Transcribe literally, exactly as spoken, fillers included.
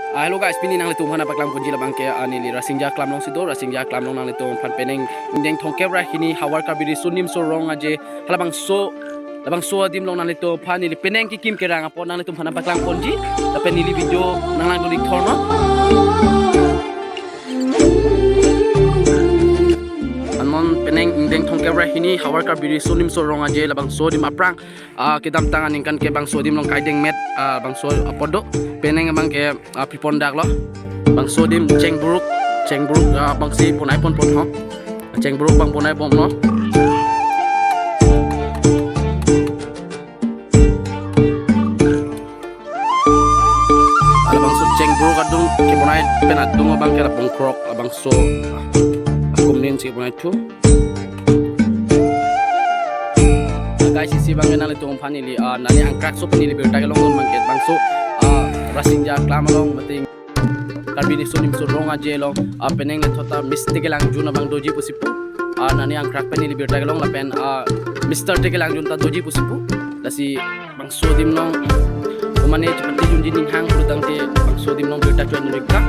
Ah, hello guys, pini nanglitum aphan nangpaklang ponji labang ke, ah, neli Rasinja Aklam alongsi do. Rasinja Aklam along nanglitum aphan penang ingdeng thomkep ra hini Havar Karbi Riso Nimso Rong Aje, halabangso, labangso adim along nanglitum aphan neli penang kekim kerang apot nanglitum aphan nangpaklang ponji. Lapen neli video nanglang dun-ik thornon. Anmon penang ingdeng thomkep ra hini Havar Karbi Riso Nimso Rong Aje, labangso adim aphrang, ah, kedamtang aningkan ke bangso adim along kaideng met, ah, bangso apot do. Penang abang ke, ah, pipon dak lo. Bangso adim chengburuk, chengburuk, ah, bangsi ponai ponpon ho. Chengburuk abang ponai ponlo. Halabangso chengburuk adung keponai pen adung abang ke la pongkrok, labangso, ah, akumnin si ponai thu. Guys, isi abang ke nanglitum aphan neli, ah, nani angkrak so pen neli birta kelong dun abang ke bangso, ah, Rasinja Aklam along mate Karbi Riso Nimso Rong Aje along, ah, penang le thota Miss Tekelangjun abang doji pusi pu. Ah, nani angkrak pen neli birta kelong lapen, ah, Mister Tekelangjun ta doji pusi pu. Lasi bangso adim along, mane chepate junji ninghang pulotangte bangso adim along birta cho-en dun-ik tha.